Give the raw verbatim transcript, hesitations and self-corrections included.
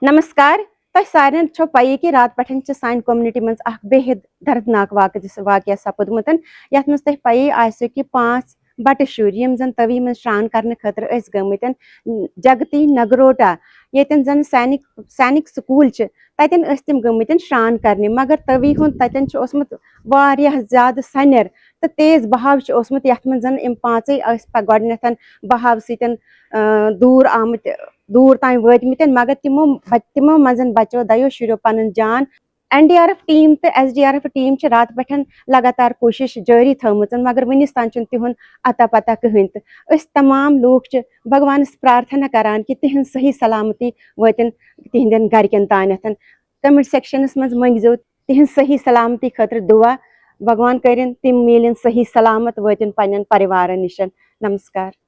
نمسکار۔ تۄہہِ سارنٕے چھو پَیی کہِ راتہٕ پٮ۪ٹھ چھِ سانہِ کومنٹی منٛز اکھ بے حد دردناک واقعہٕ، واقعہ سپُدمُت، یَتھ منٛز تۄہہِ پَیی آسیو کہِ پانٛژھ بَٹہٕ شُرۍ، یِم زَن تٔوی منٛز شران کرنہٕ خٲطرٕ ٲسۍ گٔمٕتۍ جگتی نگروٹا، ییٚتٮ۪ن زَن سینِک سینِک سکوٗل چھِ، تَتٮ۪ن ٲسۍ تِم گٔمٕتۍ شران کرنہِ، مگر تٔوی ہُنٛد تَتٮ۪ن چھُ اوسمُت واریاہ زیادٕ سَنٮ۪ر تہٕ تیز بہاو چھُ اوسمُت، یَتھ منٛز زَن یِم پانٛژے ٲسۍ پَتہٕ گۄڈٕنٮ۪تھ بہاو سۭتۍ، آ، دوٗر آمٕتۍ، دوٗر تام وٲتمٕتۍ، مگر تِمو تِمو منٛز بچو دۄیو شُریو پنٕنۍ جان۔ N D R F team تہٕ S D R F team چھِ راتہٕ پٮ۪ٹھ لگاتار کوٗشش جٲری تھٲومٕژ، مگر وُنِس تام چھُنہٕ تِہُنٛد اتا پتا کٕہٕنۍ تہٕ۔ أسۍ تمام لوٗکھ چھِ بھگوانس پرارتھنا کران کہِ تِہنٛز صحیح سلامتی وٲتِن تِہنٛدٮ۪ن گرِکٮ۪ن تانٮ۪تھ۔ کمنٹ سیکشنس منٛز مٔنگزیو تِہنٛز صحیح سلامتی خٲطرٕ دُعا۔ بھگوان کٔرِن تِم میلن صحیح سلامت، وٲتِن پننٮ۪ن پریوارن نِش۔ نمسکار۔